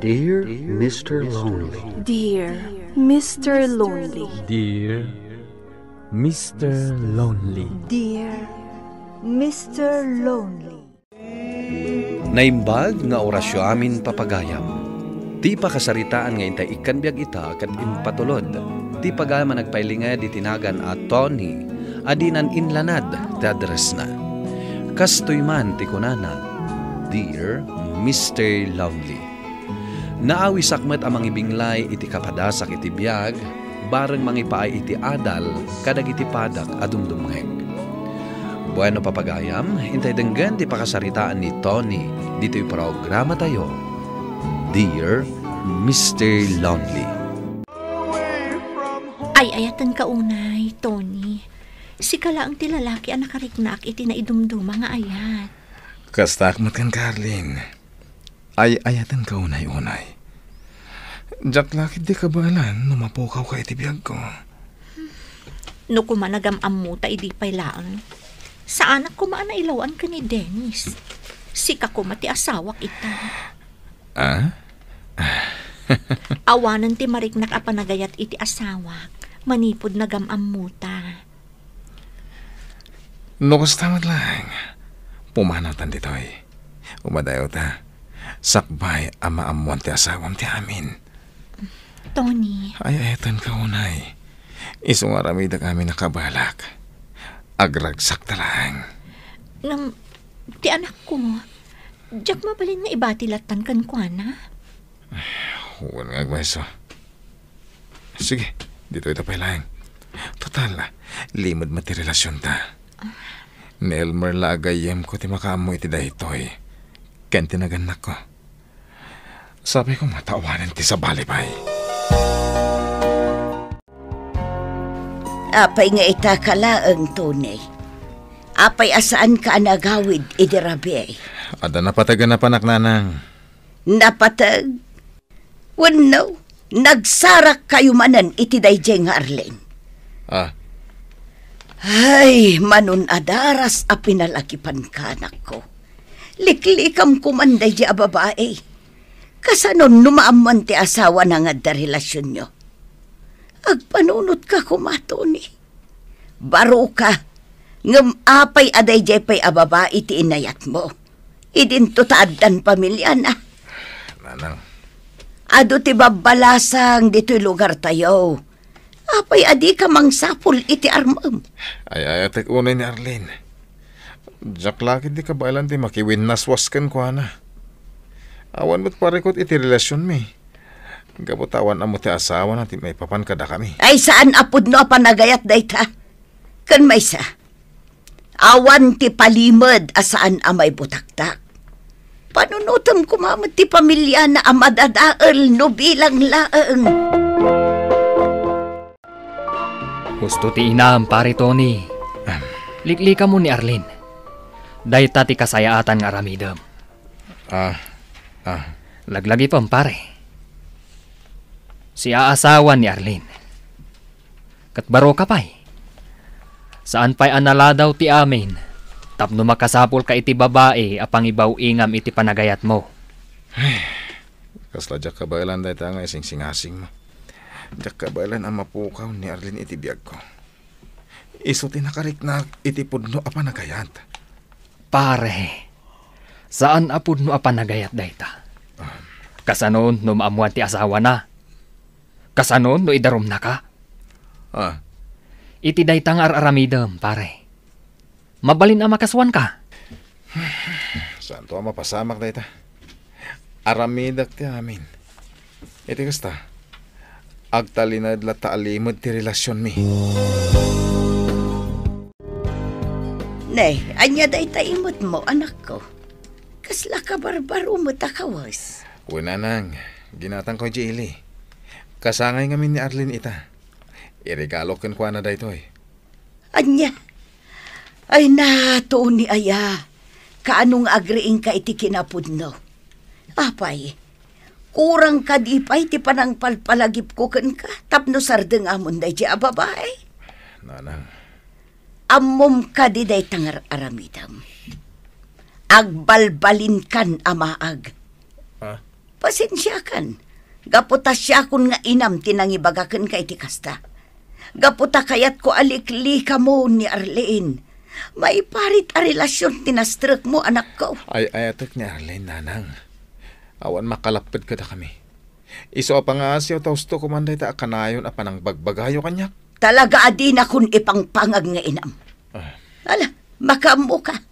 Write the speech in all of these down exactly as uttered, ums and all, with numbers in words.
Dear Mister Lonely. Dear Mister Lonely. Dear Mister Lonely. Dear Mister Lonely. Naimbag nga orasyo amin, papagayam. Ti pakasaritaan nga intay ikkan biag ita ket impatulod ti pagayam a nagpailinged iti nagan a Tony a dinan inlanad ti addressna. Kastoy man ti kunana, "Dear Mister Lonely." Naawisak met a mangibinglay iti kapadasak iti biag, bareng mangipaay iti adal kadagiti padak a dumdumngeg. Bueno, papagayam, intay denggen ti pakasaritaan ni Tony ditoy programatayo, Dear Mister Lonely. Ay-ayatenka unay, Tony. Sika laeng ti lalaki a nakariknaak iti naidumduma nga ayat. Kastaak met kenka, Arlene. Ay-ayatenka unay-unay. Diak la ketdi kabaelan no mapukawka iti biagko. No koma nagam-ammota idi pay laeng. Saanak koma a nailaw-an ken ni Dennis. Sika koma ti asawak ita. Ah? Awanen ti mariknak a panagayat iti asawak manipud nagam-ammota. No kasta met laeng, pumanawtan ditoy. Umadayawta, sakbay a maammoan ti asawam ti amin. Tony. Ay-ayatenka unay. Isu nga aramidek amin a kabaelak. Agragsakta laeng. Ngem, ti anakko, diak mabalin nga ibati lattan kenkuana. Wen nga agmayso. Sige, ditoyta pay laeng. Total, limed met ti relasionta. Ni Elmer la a gayyemko ti makaammo iti daytoy. Ken ti nagannakko. Sapay koma ta awanen ti sabali pay. Apay nga itaka laeng, Tony? Apay a saanka a nagawid idi rabii? Adda napateg a napanak, nanang. Napateg? Wenno, nagsarakkayo manen iti daydiay nga Arlene? Ah. Ay, manun-adaras a pinalagipanka, anakko. Liklikam koman daydiay a babai. Kasanon no maammoan ti asawana nga adda relasionyo? Agpanunotka koma, Tony. Baroka, ngem apay a daydiay pay a babai ti inayatmo? Idinto ta addan pamiliana. Nanang. Adu ti babbalasang ditoy lugartayo. Apay a dika mangsapul iti armem? Ay-ayatek unay ni Arlene. Diak la ketdi kabaelan ti makiwinnaswas kenkuana. Awan met parikut iti relasionmi. Gapu ta awan ammo ti asawana ti maipapan kadakami. Ay, saan a pudno a panagayat dayta. Ken maysa, awan ti palimed a saan a maibutaktak. Panunotem koma met ti pamiliana a madadael no bilang laeng. Husto ti inam, Pare Tony. Liklikam ni Arlene. Dayta ti kasayaatan nga aramidem. Ah, ah. Laglagipem, pare. Siaasawan ni Arlene. Ket baroka pay. Saan pay a naladaw ti amin tapno makasapulka iti babai a pangibaw-ingam iti panagayatmo. Ay, kasla diak kabaelan dayta nga isingsingasingmo. Diak kabaelan a mapukaw ni Arlene iti biagko. Isu ti nakariknak iti pudno a panagayat. Pare, saan a pudno a panagayat dayta. Ah. Kasano no maammoan ti asawana? Kasano no idarumnaka? Ah. Iti dayta nga ar-aramidem, pare, mabalin a makasuanka. Saanto a mapasamak dayta. Aramidek ti amin. Iti kasta, agtalinaed latta a limed ti relasionmi. Ne, ania dayta imetmo, anakko? Kasla kabarbaro met a kawes. Wen, nanang, ginatangko idiay ili. Kasangay ngamin ni Arlene ita. Iregalo kenkuana daytoy. Ania? Ay, na, Tony aya. Kaano nga agriingka iti kinapudno? Apay, kurang kadi pay ti panangpalpalagipko kenka tapno sardengamon daydiay a babai? Nanang. Ammom kadi dayta nga ar-aramidem? Agbalbalinkan a maag. Ah? Pasensiakan. Gapu ta siakon nga inam ti nangibaga kenka iti kasta. Gapu ta kayatko a liklikam ni Arlene. Maiparit a relasion ti nastrekmo, anakko. Ay-ayatek ni Arlene, nanang. Awan makalapped kadakami. Isu a pangaasiw ta husto koma dayta a kanayon a panangbagbagayo kaniak. Talaga a dinakon ipangpangag nga inam. Ah. Ala, makaammoka.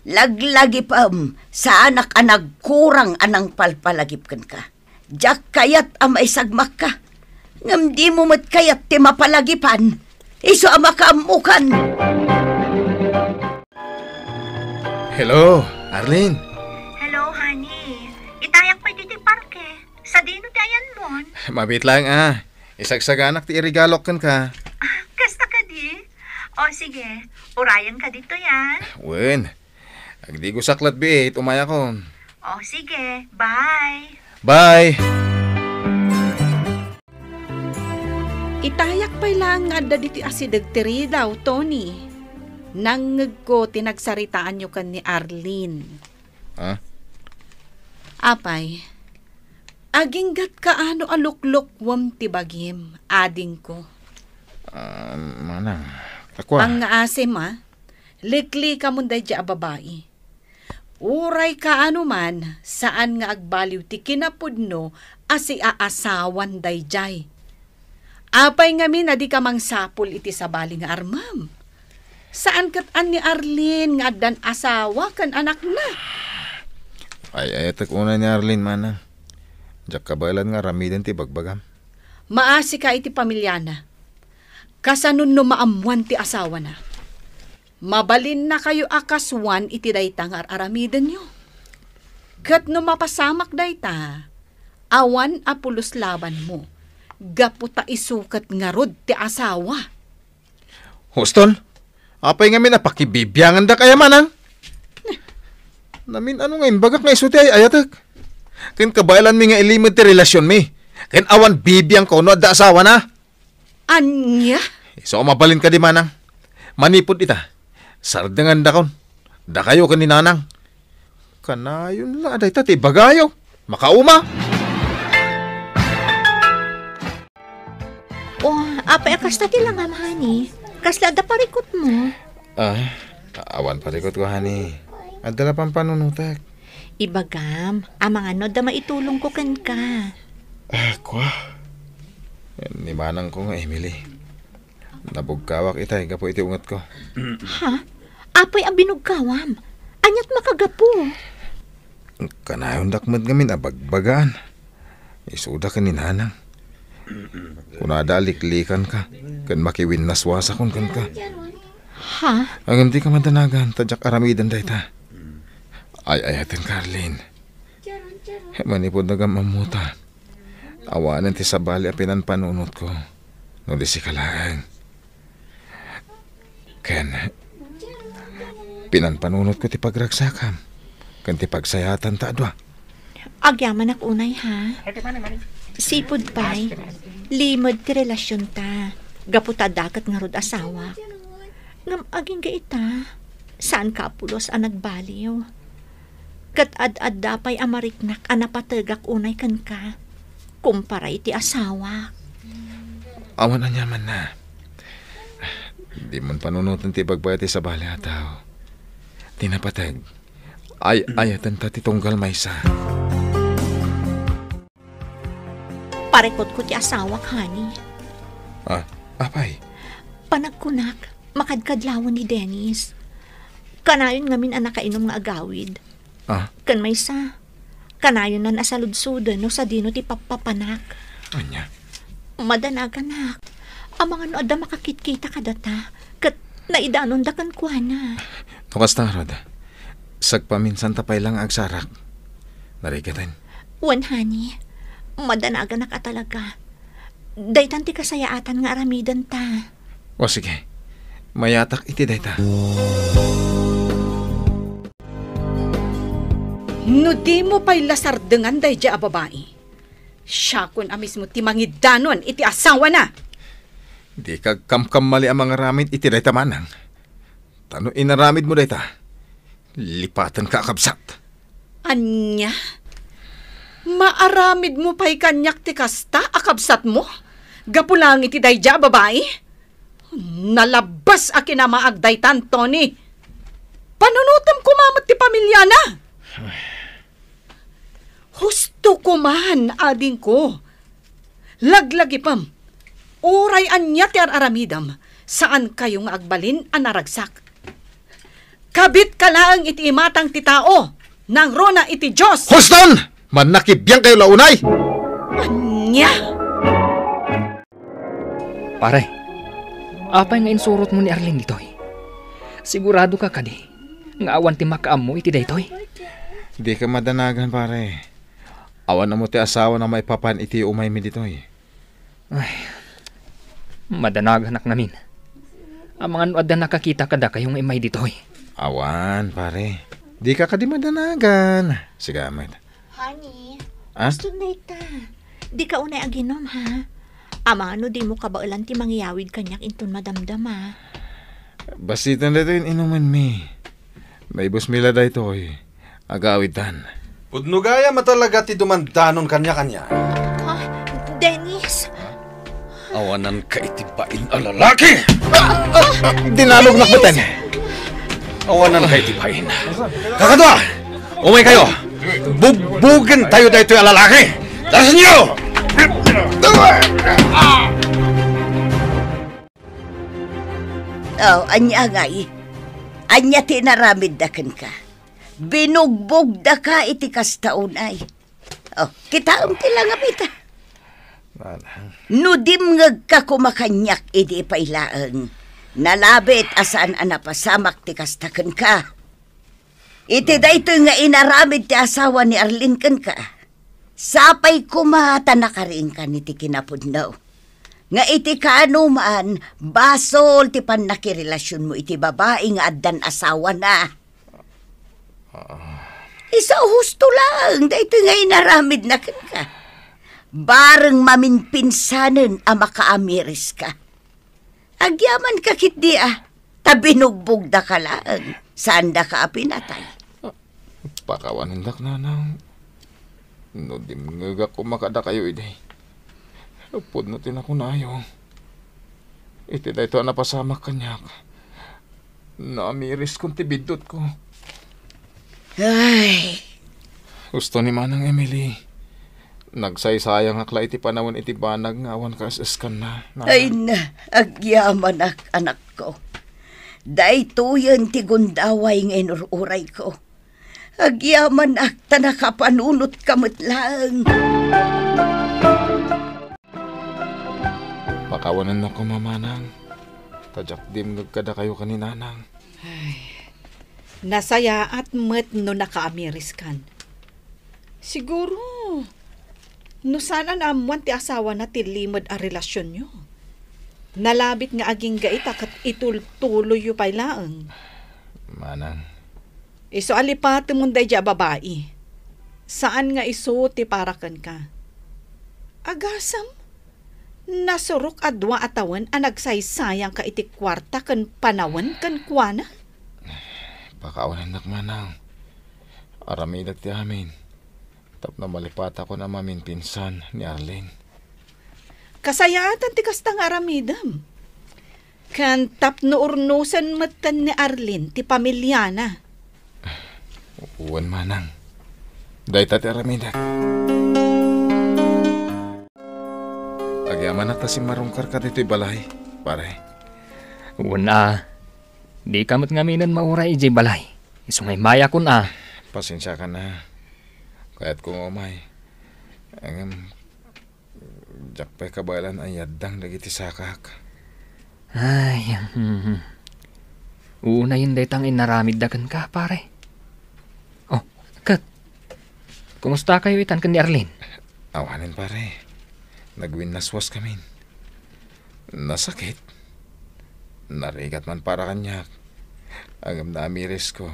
Laglagipem, saanak a nagkurang a nangpalpalagip kenka. Diak kayat a maisagmakka. Ngem dimo met kayat ti mapalagipan. Isu a makaammokan. Hello, Arlene. Hello, honey. Itayak pay ditoy parke. Sadino ti ayanmon? Mabiit laeng a. Isagsaganak ti iregalok kenka. Ah, kasta kadi? O, sige. Urayenka ditoy, a. Wen. Agdigosak latta, biit, umayakon. O, sige. Bye. Bye. Itayak pay laeng nga adda ditoy asideg ti ridaw, Tony. Nangngegko ti nagsaritaanyo ken ni Arlene. Ah? Apay, aginggatka no a luklukuem ti bagim, adingko. Ah, manang, takwa. Pangngaasim, a, liklikamon daydiay a babai. Uray kaano man, saan nga agbaliw ti kinapudno a siaasawan daydiay. Apay ngamin a dika mangsapul iti sabali nga armem? Saan ket a ni Arlene nga addan asawa ken anakna? Ay-ayatek unay ni Arlene, manang. Diak kabaelan nga aramiden ti ibagbagam. Maasika iti pamiliana. Kasano no maammoan ti asawana? Mabalinnakayo a kasuan iti dayta nga ar-aramidenyo. Ket no mapasamak dayta, awan a pulos labanmo, gapu ta isu ket ngarud ti asawa. Huston, apay ngamin a pakibibiangandak aya, manang? Namin-ano nga imbagak nga isu ti ay-ayatek? Ken kabaelanmi nga ilimed ti relasionmi, ken awan bibiangko no adda asawana. Ania? Isu a mabalin kadi, manang. Manipud ita, sardengandakon dakayo ken ni nanang. Kanayon la dayta ti ibagayo. Makauma! O, apay a kasta ti langam, honey? Kasla adda parikutmo? Ah, awan parikutko, honey. Adda la pampanunotek. Ibagam, amangan no adda maitulongko kenka. Ah, kwa. Ni manangko nga Emily. Nabugkawak itay gapu iti ungetko. Ha? Apay a binugkawam? Aniat makagapu? Kanayondak met ngamin a bagbagaan. Isuda ken ni nanang. Kunada a liklikanka ken makiwinnaswasakon kenka. Ha? Ngem dika madanagan ta diak aramiden dayta. Ay-ayatenka, Arlene. Manipud nagam-ammota, awanen ti sabali a pinanpanunotko no di sika laeng. Ken pinanpanunotko ti pagragsakam ken ti pagsayaatan ta a dua. Agyamanak unay, ha? Sipud pay, limed ti relasionta gapu ta adda ket ngarud asawak. Ngem agingga ita, saanka a pulos a nagbaliw. Ket ad-adda pay a mariknak a napategak unay kenka, kumpara iti asawak. Awan aniamanna. Dimon panunoten ti ibagbaga ti sabali a tao. Ti napateg, ay-ayatenta ti tunggal maysa. Parikutko ti asawak, honey. Ah, apay? Panagkunak, makadkadlawen ni Dennis. Kanayon ngamin a nakainum nga agawid. Ah? Ken maysa, kanayonnan a saludsoden no sadino ti pappapanak. Ania? Madanaganak. Amangan no adda makakitkita kadata, ket naidanonda kenkuana. No kasta ngarud, sagpaminsanta pay la nga agsarak. Narigaten. Wen, honey. Madanaganak a talaga. Daytan ti kasayaatan nga aramidenta. O sige, mayatak iti dayta. No dimo pay la sardengan daydiay a babai, siakon a mismo ti mangidanon iti asawana. Dika agkamkamali a mangaramid iti dayta, manang. Ta no inaramidmo dayta, lipatenka a kabsat. Ania? Maaramidmo pay kaniak ti kasta a kabsatmo? Gapu laeng iti daydiay a babai? Nalabes a kinamaag daytan, Tony. Panunotem koma met ti pamiliana. Husto koman, adingko. Laglagipem. Uray ania ti ar-aramidem, saankayo nga agbalin a naragsak. Kabitka laeng iti imatang ti tao, nangruna iti Dios. Huston! Mannakibiangkayo la unay! Ania? Pare, apay nga insurotmo ni Arlene ditoy? Siguradoka kadi nga awan ti makaammo iti daytoy? Dika madanagan, pare. Awan ammo ti asawana maipapan iti umaymi ditoy. Ay, madanaganak ngamin. Amangan no adda nakakita kadakayo nga immay ditoy. Awan, pare. Dika kadi madanagan. Siga met. Honey, ah? Gusto na ita. Dika unay aginom, ha? Amangan no dimo kabaelan ti mangiyawid kaniak inton madamdama. Basiten daytoy in-inumenmi. Naibusmi la daytoy. Agawidtan. Pudno gayam a talaga ti dumandanon kaniak ania. Ah, Dennis? Awananka iti bain a lalaki! Dinalognak metten. Awananka iti bain. Kakadua! Umaykayo! Bugbugentayo daytoy a lalaki! Darasenyo! Oh, ania ngay? Ania ti inaramidda kenka? Binugbogdaka iti kasta unay. Oh, kitaem ti langam ita. Manang. No dimngegka koma kaniak idi pay laeng, nalabit a saan a napasamak ti kasta kenka. Iti daytoy nga inaramid ti asawa ni Arlene kenka, sapay koma ta nakariingkan iti kinapudno. Nga iti kaanoman, basol ti pannakirelasionmo iti babai nga addan asawana. Isu husto laeng daytoy nga inaramidna kenka. Bareng maminpinsanen a makaamiriska. Agyamanka ketdi a, ta binugbogdaka laeng, saandaka a pinatay. Pakawanendak, nanang. No dimngegak koma kadakayo idi, pudno ti nakunayo. Iti daytoy a napasamak kaniak, naamiriskon ti biddutko. Ay. Husto ni Manang Emily. Nagsaysayangak la iti panawen iti banag nga awan kaes-eskanna, nanang. Ay na, agyamanak, anakko. Daytoyen ti gundaway nga inur-urayko. Agyamanak ta nakapanunotka met laeng. Pakawanennak koma, manang, ta diak dimngeg kadakayo ken ni nanang. Ay, nasayaat met no nakaamiriskan. Siguro, no saan a naammoan ti asawana ti limed a relasionyo, nalabit nga agingga ita ket itultuloyyo pay laeng. Manang. Isu a lipatemon daydiay a babai. Saan nga isu ti para kenka. Agasem, nasurok a dua a tawen a nagsaysayangka iti kuarta ken panawen kenkuana? Pakawanennak, manang. Aramidek ti amin tapno malipatakon a maminpinsan ni Arlene. Kasayaatan ti kasta nga aramidem. Ken tapno urnosen metten ni Arlene ti pamiliana. Wen, manang. Dayta ti aramidek. Agyamanak ta simmarungkarka ditoy balay, pare. Wen a, dika met ngaminen mauray idiay balay. Isu nga immayakon a. Pasensiakan a. Kayatko nga umay. Ngem, diak pay kabaelan a iyaddang dagiti sakak. Ay, mhm. Unayen dayta nga inaramidda kenka, pare. Oh, ket, kumustakayo itan ken ni Arlene? Awanen, pare. Nagwinnaswaskamin. Nasakit. Narigat man para kaniak. Ngem naamirisko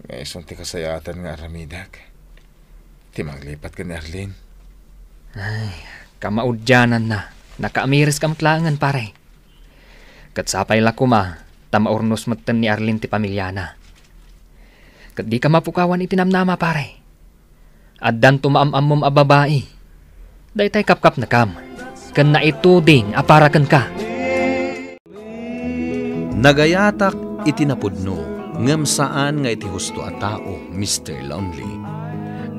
nga isun ti kasayaatan nga aramidek. Ti manglipat ken ni Arlene. Ay, kamaudiananna. Nakaamiriska met laengen, pare. Ket sapay la koma ta maurnos metten ni Arlene ti pamiliana. Ket dika mapukawan iti namnama, pare. Addanto maam-ammom a babai. Daytay kapkapnekam, ken naituding a para kenka. Nagayatak iti napudno, ngem saan nga iti husto a tao, Mister Lonely.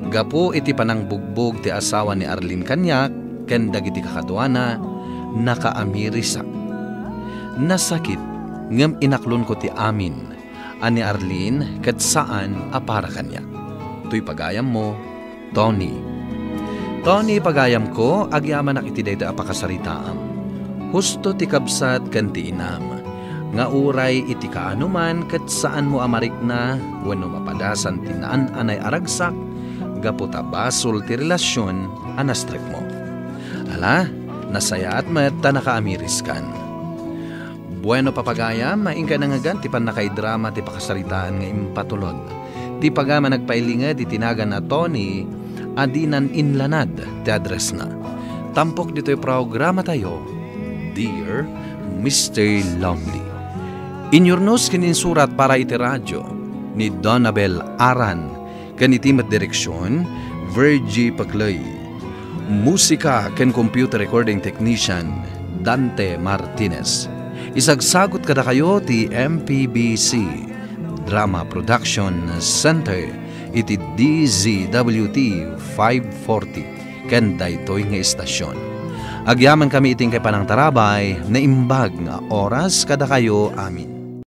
Gapu iti panangbugbog ti asawa ni Arlene kaniak ken dagiti kakaduana, nakaamirisak. Nasakit, ngem inaklonko ti amin a ni Arlene ket saan a para kaniak. Toy pagayammo, Tony. Tony, pagayamko, agyamanak iti daytoy a pakasaritaam. Husto ti kabsat ken ti inam, nga uray iti kaanoman ket saanmo a marikna wenno mapadasan ti naan-anay a ragsak gapu ta basol ti relasion a nastrikmo. Ala, nasayaat met ta nakaamiriskan. Bueno, papagayam, inka nangngegan ti pannakaidrama ti pakasaritaan nga impatulod. Ti pagayam a nagpailinged iti nagan a Tony a dinan inlanad ti addressna. Tampok ditoy programatayo, Dear Mister Lonely. Inyurnos ken insurat para iti radio ni Donabel Aran ken iti met direksion, Virgie Paclay. Musika ken computer recording technician, Dante Martinez. Isagsagut kadakayo ti M P B C Drama Production Center iti D Z W T five forty ken daytoy nga istasion. Agyamankami iti inkay panangtarabay, naimbag nga oras kadakayo amin.